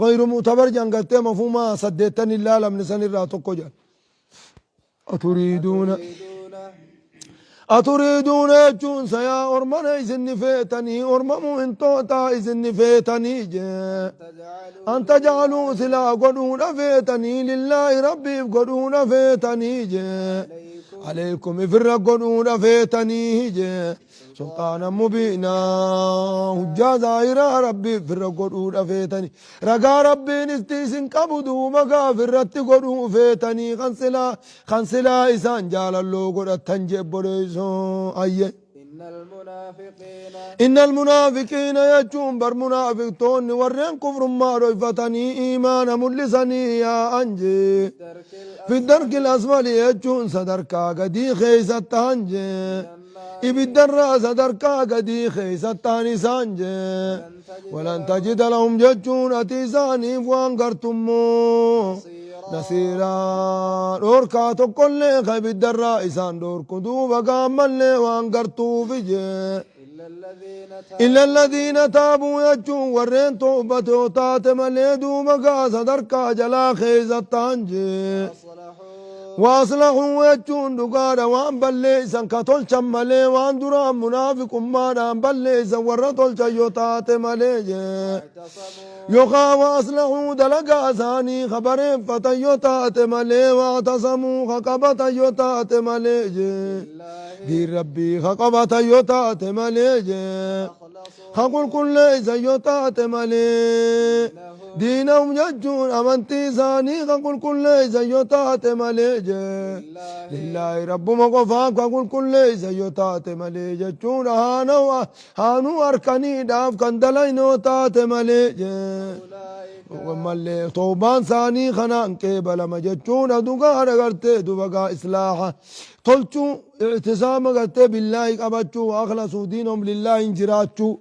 Ghayru mu'tabar jedhan gartee mafhuuma saddeettan hin laalamne san irraa tokko jedhan. Aturiiduuna Aturiiduuna jechuun sayaa ormana isinni feetanii orma mu'mintootaa isinni feetanii jee. An taj'aluu silaa godhuudha feetanii lillaahi rabbiif godhuudha feetanii jee. Aleeykum ifirra godhuudha feetanii jee. Sulxaana mubiinaa hujjaa zaahiraa rabbiif firra godhuudha feetanii. Ragaa rabbiin itti isin qabu duuba gaafirratti godhuu feetanii kan silaa kan silaa isaan jaalalloo godhattan jee obboleessoo ayye. Innal munaafiqiina jechuun bar munaafiqtoonni warreen kufrummaa dhoyfatanii iimaana mul'isanii yaa'an jee. Fi darkil asfali jechuun sadarkaa gadii keessa tahan jee. Ibiddarraa sadarkaa gadii keessa tahan isaan jee. Walan tajida lahum jechuun ati isaaniif waan gartummoo nasiiraa dhoorkaa tokkollee ka ibiddarraa isaan dhoorku duuba gaammallee waan gartuufi jee. Illa alladhiina taabuu jechuun warreen toobatee taate malee duuba gaa sadarkaa jalaa keessa tahan jee. Waaslahuu jechuun dhugaadha waan balleessan ka tolchan malee waan duraan munaafiqummaadhaan balleessan warra tolchan yoo taate malee jee. Yookaan waaslahuu dalagaa isaanii ka bareeffatan yoo taate malee waatasamuu ka qabatan yoo taate malee jee. Diin rabbii ka qabatan yoo taate malee jee. Ka qulqulleessan yoo taate malee. Diinahum jechuun amantii isaanii ka qulqulleessan yoo taate malee jee. Lillaahi rabbuma qofaaf ka qulqulleessan yoo taate malee jechuudha haanuu harkaniidhaaf kan dalayne yoo taate malee jee. Mallee toobaan isaanii kanaan qeebalama jechuudha dhugaadha gartee dubagaa islaaha tolchuu i'tisaama gartee billaahi qabachuu wa akhlasuu diinahum lillaahin jiraachuu.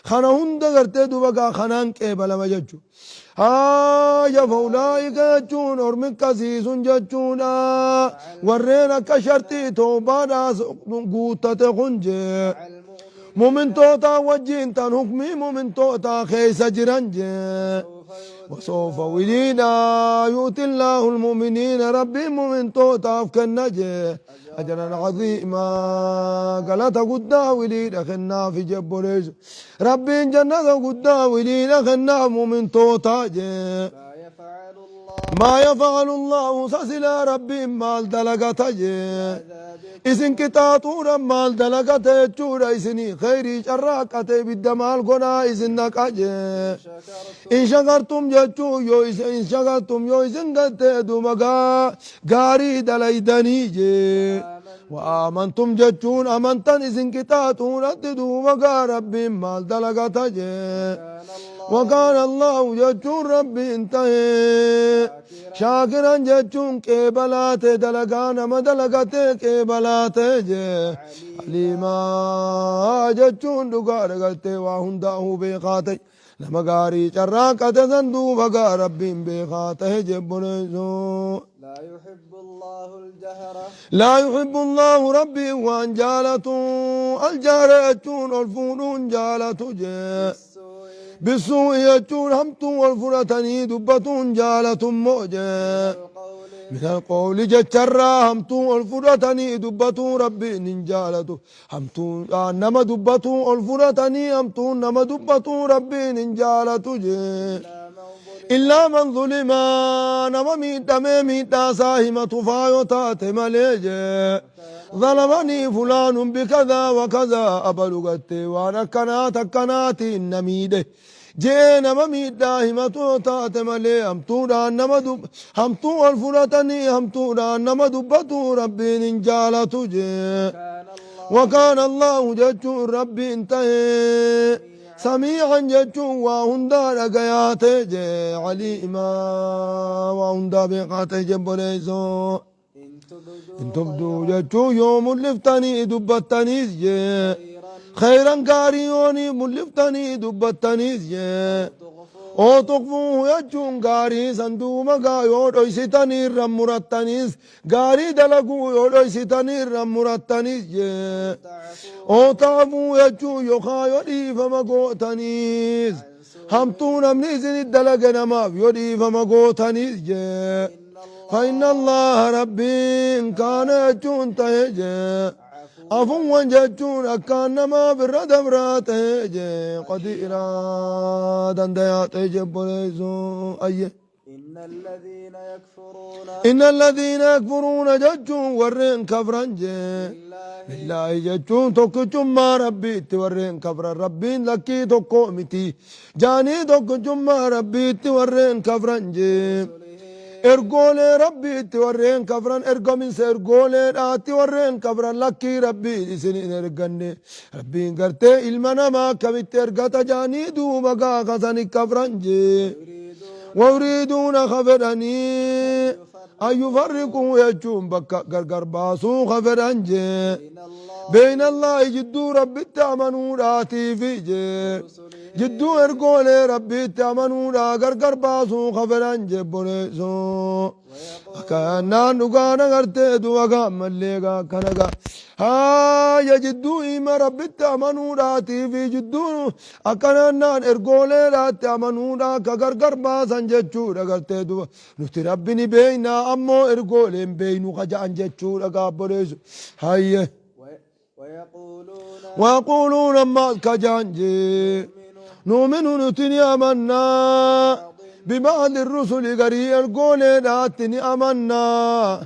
Kana hunda gartee duba gaa kanaan qeebalama jechu. Haaya faulaa'ika jechuun ormi akkasii sun jechuudha. Warreen akka sharxii toobaadhaas guuttate kun jee. Mumintootaa wajjiin tan hukmii mumintootaa keessa jiran jee. Wasoofa wiliidha yu'tillaahu almu'miniina rabbiin mumintootaaf kenna jee. Ajran aziimaa galata guddaa wiliidha kennaafi je obboleeyso. Rabbiin jannata guddaa wiliidha kennaaf mu'mintootaa je. Maa yaf'alu Allaahu sa silaa Rabbiin maal dalagata je. Isin qixaaxuudhan maal dalagata jechuudha isinii kheyrii carraaqqate ibidda maal godhaa isin naqa je. In shakartum jechuun yoo isin in shakartum yoo isin gartee duuba gaa gaarii dalaydanii jee. Wa aamantum jechuun amantan isin qixaaxuudhatti duuba gaa rabbiin maal dalagata jee. Wa kaana Allahu jechuun rabbiin tahee shaakiran jechuun qeebalaa ta'e dalagaa nama dalagatee qeebalaa ta'e jee. Aliimaa jechuun dhugaadha gartee waa hundaa'uu beekaa ta'e. Nama gaarii carraaqqate san duuba gaa Rabbiin beekaa tahe jebboleessoo. Laa yuhibbu Allaahu aljahra. Laa yuhibbu Allaahu Rabbiin waan jaalatu aljahra jechuun ol fuudhuun jaalatu jee. Bissuu'i. Bissuu'i jechuun hamtuu ol fudhatanii dubbatuun jaalatu immoo jee. Minal qawli. Minal qawli jecharraa hamtuu ol fudhatanii dubbatuu Rabbiin hin jaalatu. Hamtuun nama dubbatuu ol fudhatanii hamtuun nama dubbatuu Rabbiin hin jaalatu jee. Illaa man zulima nama miidhamee miidhaa isaa himatu faa yoo taate malee jee. Zalamanii fulaanun bikazaa wakazaa abalu gattee waan akkanaa takkanaatiin na miidhe. Je'ee nama miidhaa himatu yoo taate malee hamtuudhaan nama hamtuu ol fudhatanii hamtuudhaan nama dubbatu Rabbiin hin jaalatu jee. Wakaana Allaahu jechuun Rabbiin tahee samii'an jechuun waa hundaa dhagayaa ta'e jee aliimaa waa hundaa beekaa ta'e jee obboleessoo. In tubduu jechuun yoo mul'iftanii dubbattaniis jee. Khayran gaarii yoonii mul'iftanii dubbattaniis jee. Oo tuqfuuhu jechuun gaarii san duuba gaa yoo dhoysitanii irra murattaniis gaarii dalaguu yoo dhoysitanii irra murattaniis jee. Oo ta'afuu jechuun yookaan yoo dhiifama gootaniis. Hamtuu namni isinit dalage namaaf yoo dhiifama gootanis jee. فإن فإن الله ربين كان jechuun tahe jee. عفوا Afuwwan jechuun akkaan namaaf irra dabraa tahe jee. Qadiiraa dandayaa tahe jee obboleessoo ayye. إن الذين يكفرون إن الذين يكفرون jechuun warreen kafran jee. بالله Billaahi jechuun tokkichummaa rabbiitti warreen kafran rabbiin lakkii tokko miti. Jaanii tokkichummaa rabbiitti warreen kafran jee. ورسله Ergoolee rabbiitti warreen kafran ergaminsa ergooleedhaatti warreen kafran lakkii rabbii isin hin erganne. Rabbiin gartee ilma namaa akkamitti ergata jaanii duuba gaafasani kafran jee. يريدون ويريدون خفرني أن يفرقوا يجون بك غرغر باسو خفرن جي بين الله بين الله جدو ربي تأمنوا راتي في جي ورسله جدو ارقولي ربي تأمنوا را غرغر باسو خفرن جي بوليسو ويقول Akkanaan dhugaan agartee du'a gaammallee akkana gaa. Haaya jidduu hima rabbitti amanuudhaatii fi jidduu akkanaan ergooleedhaatti amanuudha akka gargar baasan jechuudha gartee du'a. Nuti rabbi ni beeynaa ammoo ergooleen beeynu kaja'an jechuudha gaabboleessu. Hayye. ويقولون ويقولون ammaas kaja'an jee. نؤمن نؤمن nuti ni amannaa. ببعض الرسل غري ergooleedhaatti ni amannaa.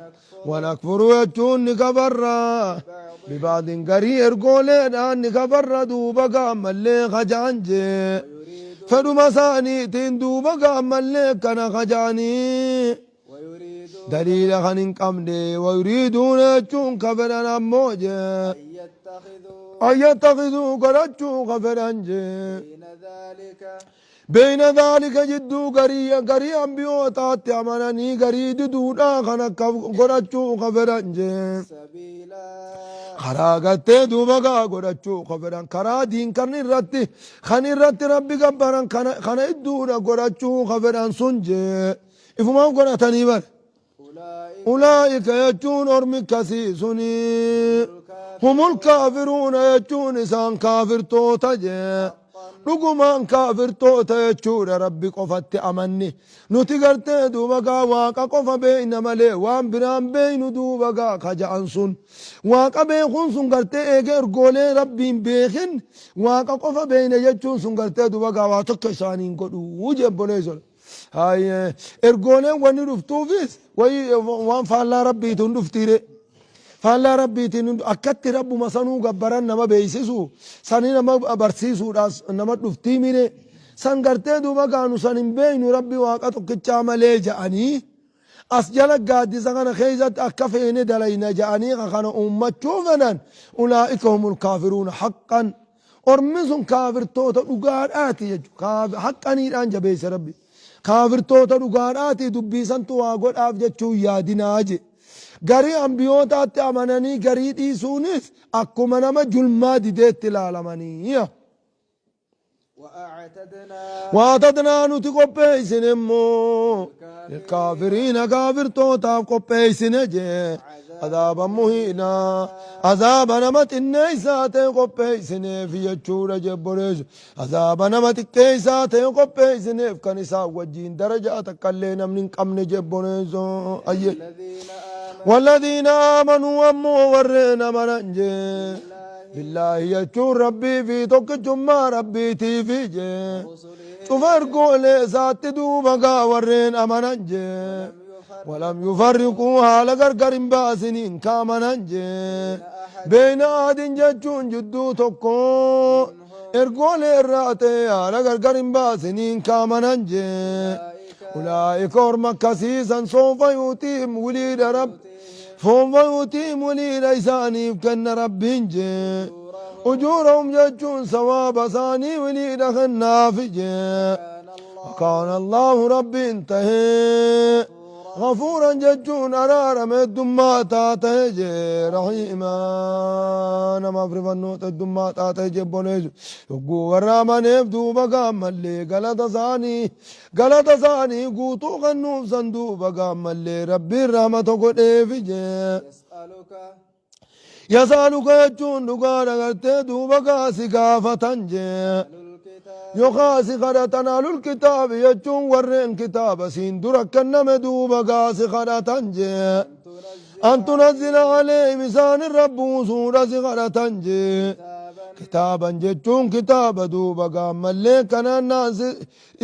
ونكفر jechuun ni kafarra. ببعض ببعض غري ergooleedhaan ni kafarra duuba gaammallee kaja'an jee. ويريدون Fedhuma isaaniitiin duuba gaammallee kana kaja'anii. ويريدون Daliila kan hin qabne ويريدون jechuun ka fedhan ammoo jee. أن يتخذوا أن يتخذوا godhachuu ka fedhan jee. بين ذلك بين ذلك jidduu garii garii ambiyootaatti amananii garii diduudhaa kan akka godhachuu ka fedhan jee. سبيلا Karaa gartee duuba gaa godhachuu ka fedhan karaa diin kan irratti kan irratti rabbi gabbaran kana kana idduudha godhachuu ka fedhan sun jee. Ifumaan godhatanii bare. أولئك Ulaa'ika jechuun ormi akkasii suni. هم Humul الكافرون kaafiruuna jechuun isaan kaafirtoota jee. حقا Dhugumaan kaafirtoota jechuudha rabbi qofatti amanni. Nuti gartee duuba gaa waaqa qofa beeyna malee waan biraan beeynu duuba gaa kaja'an sun. Waaqa beekuun sun gartee eega ergoolee rabbiin beekin waaqa qofa beeyna jechuun sun gartee duuba gaa waa tokko isaaniin godhuu jebboleessola. Hayyee ergooleen wanni dhuftuufis wayii waan faallaa rabbiituun dhuftiire. Faallaa rabbiitiin akkatti rabbuma sanuu gabbaran nama beeysisu sanii nama barsiisuudhaas nama dhuftii mire san gartee duuba gaanu san hin beeynu rabbi waaqa tokkichaa malee ja'anii as jala gaaddisa kana keessatti akka feene dalayna ja'anii kana uummachuu fedhan ulaa'ika humul kaafiruuna haqqan ormi sun kaafirtoota dhugaadhaati jechuudha haqqaniidhaan jabeesse rabbi kaafirtoota dhugaadhaati dubbii santu waa godhaaf jechuu yaadinaa je. Garii ambiyootaatti amananii garii dhiisuunis akkuma nama julmaa dideetti ilaalamanii. وأعتدنا Waatadnaa nuti qopheessine immoo kaafiriina kaafirtootaaf qopheessine jee azaaba muhiinaa azaaba nama xinneessaa ta'e qopheessineef jechuudha jebboleessu azaaba nama xiqqeessaa ta'e qopheessineef kan isaan wajjiin darajaa takkallee namni hin qabne jebboleessu ayye. الذين آمنوا والذين آمنوا أمو ورين أمنان جي بالله بالله يجون ربي في توك جمع ربي تي في جي ورسله شوف أرقولي سات دوبا ورين أمنان جي ولم يفرقوا ولم يفرقوا حال غرغر باسنين كامنان جي بين أحد بين عاد ججون جدو توكو منهم ergoolee irraa ta'e haala gargar hin baasiniin kaamanan jee. أولئك أولئك orma akkasiisan soofa yuutiim wiliidha rab يؤتيهم soofa yuutiim wiliidha isaaniif kenna rabbiin jee. أجورهم Ujuurahum jechuun sawaaba isaanii wiliidha kennaafi jee. كان الله وكان الله rabbiin tahee غفورا غفورا jechuun araarame heddummaa taatee jee rahiimaa namaaf rifannoota heddummaa taatee jebboleessu yogguu warra amaneef duuba gaammallee galata isaanii galata isaanii guutuu kennuuf san duuba gaammallee rabbiin rahmata godheefi jee. يسألك Yasaaluka jechuun dhugaa dagartee duuba gaasi gaafatan jee. أهل الكتاب الكتاب Yookaa si kadhatan ahlul kitaabi jechuun warreen kitaaba siin dura kenname duuba gaa si kadhatan jee. أن An تنزل tunazzila alayhim isaan irra buusuudha si kadhatan jee. كتابا Kitaaban jechuun kitaaba duuba gaammallee kanaan naasi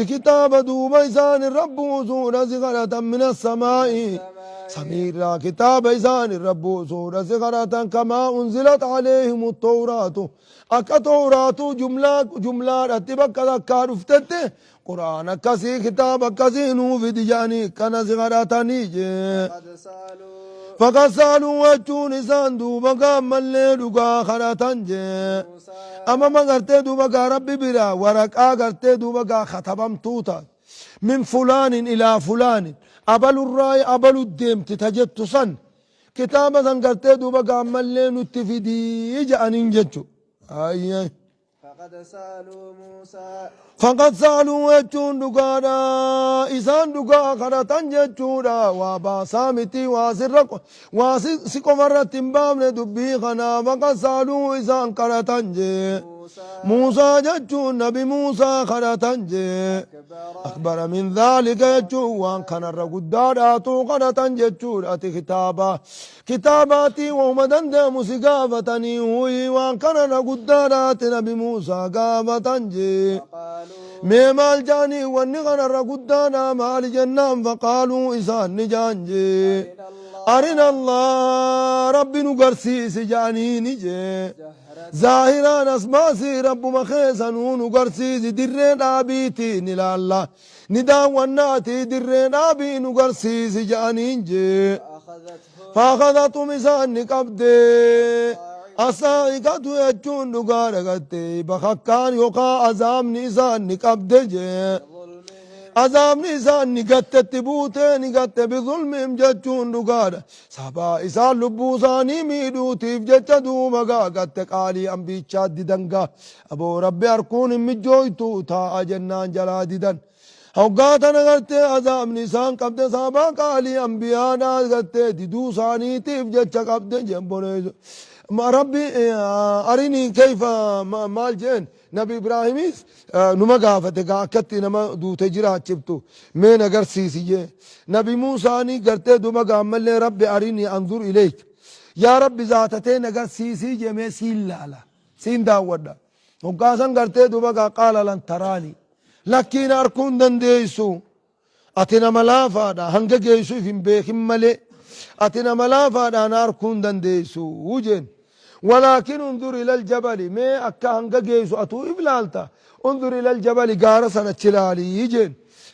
kitaaba duuba isaan irra buusuudha si kadhatan min assamaa'i السماء samiirraa kitaaba isaan irra buusuudha si kadhatan kamaa unzilat alayhim tawraatu akka tawraatu jumlaa jumlaadhatti bakka takkaa dhuftetti quraan akkasii kitaaba akkasii nuu fidi jedhanii kana si kadhatanii jee. قد سألوا Faqad saaluu jechuun isaan duuba gaammallee dhugaa kadhatan jee. موسى Amma ma gartee duuba gaa rabbi biraa waraqaa gartee duuba gaa katabamtuu taate. Min fulaanin ilaa fulaanin abalurraa abalu deemti ta jettu san kitaaba san gartee duuba gaammallee nutti fidii jedhaniin jechu. Ayyee. فقد سألوا موسى Faqad saaluu jechuun dhugaadha. Isaan dhugaa kadhatan jechuudha. Waa baasaa miti waa sirra waa si qofarratti hin baafne dubbii kanaa. Faqad saaluu isaan kadhatan jee. موسى Muusaa jechuun nabi Muusaa kadhatan jee. أكبر Akbara min dhaalika jechuun waan kanarra guddaadhaatu kadhatan jechuudha. Ati kitaaba kitaabaatii wauma danda'amu si gaafatanii huyi waan kanarra guddaadhaati nabi Muusaa gaafatan jee. فقالوا Mee maal jaanii wanni kanarra guddaadha maali jennaan faqaaluu isaan ni jaan jee. أرنا الله Arina Allah rabbi nu garsiisi jaanii ni jee. جهرة Zaahiraan as baasii rabbuma keessanuu nu garsiisi dirree dhaabiitii ni laalla. Ni daawwannaatii dirree dhaabii nu garsiisi jaaniin jee. فأخذتهم Faakadatum isaan ni qabdee. Asaa'iqatu jechuun dhugaa dhagattee bakakkaan yookaan azaabni isaan ni qabde jee. بظلمهم Azaabni isaan ni gattetti buutee ni gatte bizulmihim jechuun dhugaadha. Sabaa isaan lubbuu isaanii miidhuutiif jecha duuba gaa gatte qaalii ambichaa didan gaa. Aboo rabbi harkuun hin mijjooytu taa'a jennaan jalaa didan. Hoggaa tana gartee azaabni isaan qabde sabaa qaalii ambiyaadhaa gartee diduu isaaniitiif jecha qabde jemboneessu. Rabbi arinii kayfa maal jeen nabi Ibraahimis numa gaafate gaa akkatti nama duute jiraachiftu mee na garsiisi jee. Nabi Muusaanii gartee duba gaammallee rabbi arinii anzur ileyk. Yaa rabbi zaatatee na garsiisii jee mee siin laala siin daawwadha. Hoggaa san gartee duba gaa qaala lan taraani. Lakkiin arkuu hin dandeessu. Ati nama laafaadha hanga geessuuf hin beekin malee. Ati nama laafaadha na arkuu hin dandeessu jeen. Walaakin unzur ilal jabali mee akka hanga geessu atuu if laalta. Unzur ilal jabali gaara sana achi laalii jeen.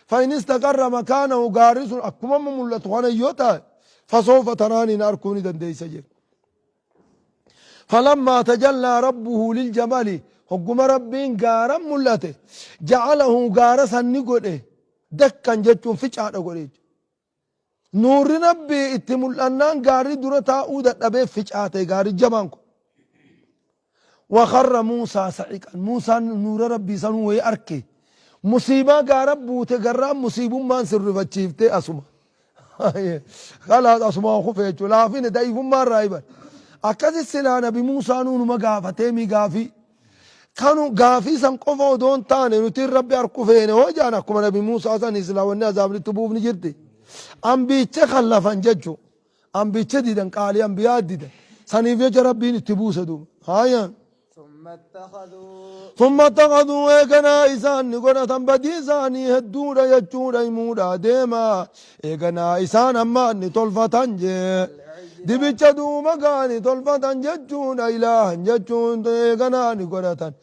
Fa in istaqarra makaanahu gaarri sun akkuma amma mul'atu kana yoo ta'e fasoofa taraanii na arkuu ni dandeessa jeen. فلما تجلى ربه للجبل هقوم ربين غارا ملته جعله غارا سني قده دكا جتون في شعر قده نور ربي اتملأنان غاري درتا أودت أبي في شعر غاري جمانكو وخر موسى صعقا موسى نور ربي سنو أركي مصيبة غارب بوته غرام مصيبة ما سر فتشيفته أسمع خلاص أسمع خفيت لافين دايف ما رايبا akkasi silaa nabi Muusaa numa gaafatee mi gaafii kanu gaafii san qofa odoo hin taane nuti rabbi harku feene hoo jaan akkuma nabi Muusaa san silaa wanni azaabnitti buufni jirti. Ambiicha kan lafan jechu ambicha didan qaalii ambiyaa didan saniif jecha rabbiin itti buuse duuba. Haaya. ثم اتخذوا ثم اتخذوا eeganaa isaan ni godhatan badii isaanii hedduudha jechuudha himuudha deema eeganaa isaan amma ni tolfatan jee. العجل Dibicha duuba gaani tolfatan jechuudha ilaahan jechuun eeganaa ni godhatan.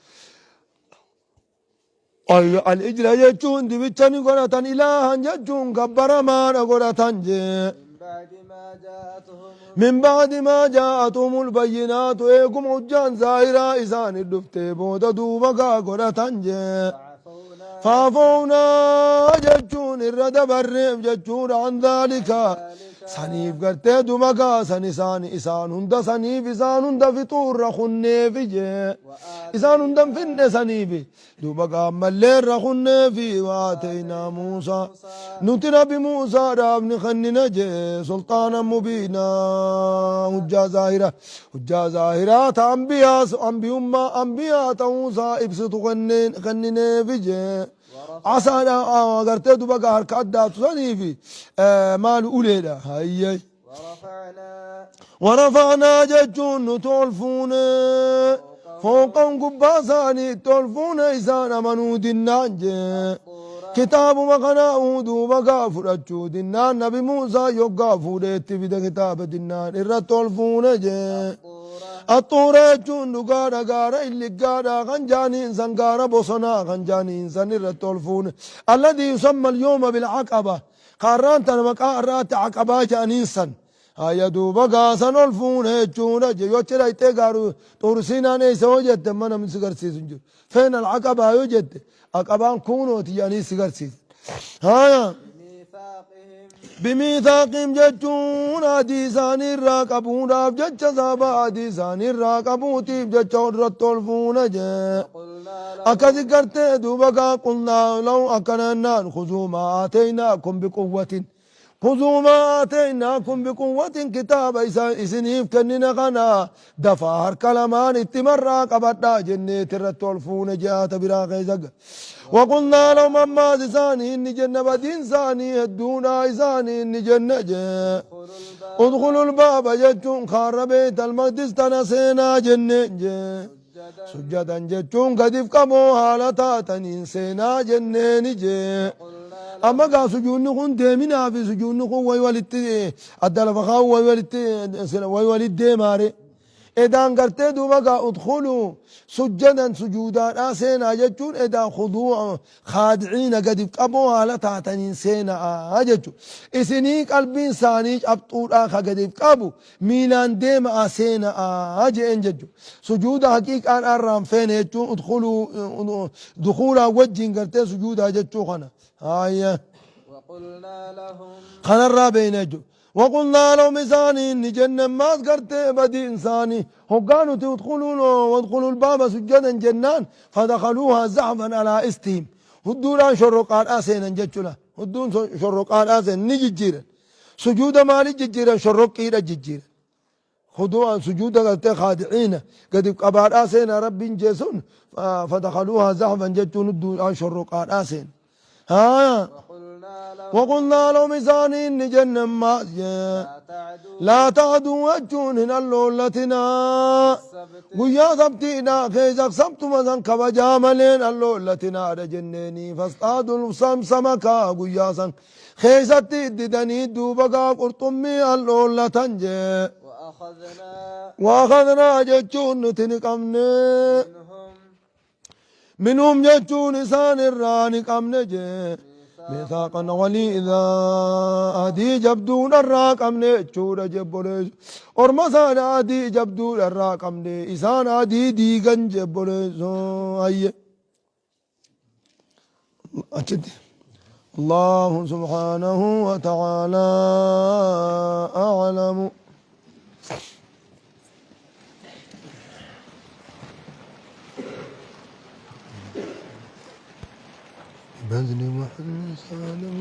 Al-ijla jechuun dibicha ni godhatan ilaahan jechuun gabbaramaadha godhatan jee. من بعد ما جاءتهم من بعد ما جاءتهم البينات eeguma hujjaan zaahiraa isaanii dhuftee booda duuba gaa godhatan jee. فعفونا فعفونا jechuun irra dabarreef jechuudha عن ذلك ذلك Saniif gartee duba kaasan isaan isaan hunda saniif isaan hunda fixuurra kunneefi jee isaan hunda hin finne saniifi duba gaammallee irra kunneefi waateynaa Muusaa nuti nabi Muusaadhaaf ni kennina jee sulxaana mubiinaa hujjaa zaahira hujjaa zaahiraa ta ambiyaa ambiyummaa ambiyaa ta'uusaa ibsitu kennineefi jee Asaadha agartee duba gaa harka addaatu saniifi maali uleedha hayyee. Warafa'naa jechuun nuti ol fuune fooqan gubbaa isaaniitti ol fuune isaan amanuu dinnaan jee. Kitaabuma kanaa duuba gaa fudhachuu dinnaan nabi Muusaa yoggaa fuudhee itti fide kitaaba dinnaan irratti ol fuune jee. Axxuura jechuun dhugaadha gaara illiggaadha kan jaaniin san gaara bosonaa kan jaaniin san irratti ol fuune. Alladii yusamma al-yawma bil-aqaba kaarraan tana maqaa har'aatti aqabaa jedhaniin san. Haya duuba gaasan ol fuune jechuudha je yoo achi dhayxee gaaru xuur siinaan eessa yoo jette amma namni si garsiisu hin jiru. Feena al-aqabaa yoo jette aqabaan kuunooti jedhanii si garsiisan. Haya. Bimiithaaqihim jechuun adii isaanii irraa qabuudhaaf jecha sababa adii isaanii irraa qabuutiif jecha irratti ol fuune jee. Akkasi gartee duuba gaa qulnaa lahu akkana jennaan khuzuu maa aataynaakum biquwwatin khuzuu maa aataynaakum biquwwatin kitaaba isa isiniif kennine kana dafaa harka lamaan itti marraa qabadhaa jenneeti irratti ol fuune je'aata biraa keessa Waqulnaa lahum ammaas isaanii inni jenna badiin isaanii hedduudha isaanii inni jenna jee. Udkhulul baaba jechuun kaarra beeytal maqdis tana seenaa jenneen jee. Sujjadan jechuun gadif qaboo haala taataniin seenaa jenneeni jee. Amma gaa sujuunni kun deeminaa fi sujuunni kun way walitti adda lafa kaa'u way walitti way walitti deemaare. Edaan gartee duuba gaa udkhuluu sujjadan sujuudaadhaa seenaa jechuun edaan khuduu'a khaadiciina gadi qaboo haala taataniin seena'a jechu. Isinii qalbiin isaanii cabxuudhaa ka gadi qabu miilaan deema'a seena'a je'een jechu. Sujuuda haqiiqaan arraan feene jechuun udkhuluu dukhuulaa wajjiin gartee sujuudaa jechuu kana. Haaya. Kanarraa beeyna jechuudha. Waqulnaa lahum isaaniin ni jenne ammaas gartee badiin isaanii hoggaa nuti udkhuluun wadkhulul baaba sujjadan jennaan fadakhaluuhaa zahfan alaa istihim hudduudhaan shorroqaadhaa seenan jechuudha hudduun shorroqaadhaa seenan ni jijjiiran sujuuda maali jijjiiran shorroqqiidha jijjiiran khuduu'an sujuuda gartee khaadi'iina gadi qabaadhaa seenaa rabbiin jee sun fadakhaluuhaa zahfan jechuun hudduudhaan shorroqaadhaa seenan Haa. Waqulnaa lahum isaaniin ni jenne ammaas jee. Laa ta'aduu jechuun hin alloollatinaa. Guyyaa sabtiidha keessa sabtuma san kabajaa malee hin alloollatinaa jenneeni. Fasxaadul samsamaka guyyaa san keessatti didanii duuba gaa qurxummii alloollatan jee. Waaqadnaa jechuun nuti ni qabne. Minhum jechuun isaan irraa ni qabne jee. Miisaaqan galiizaa adii jabduudha irraa qabne jechuudha jebboleessu. Orma isaan adii jabduudha irraa qabne isaan adii diigan jebboleessu. Ayye. Achitti. Allahu subhaanahu wa ta'ala a'lamu. بذل وحزن سالم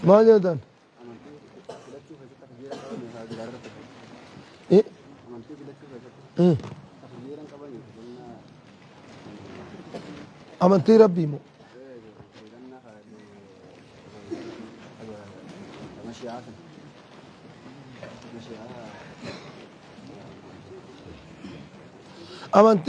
ما جدا إيه؟ إيه؟ amantii rabbii moo amantii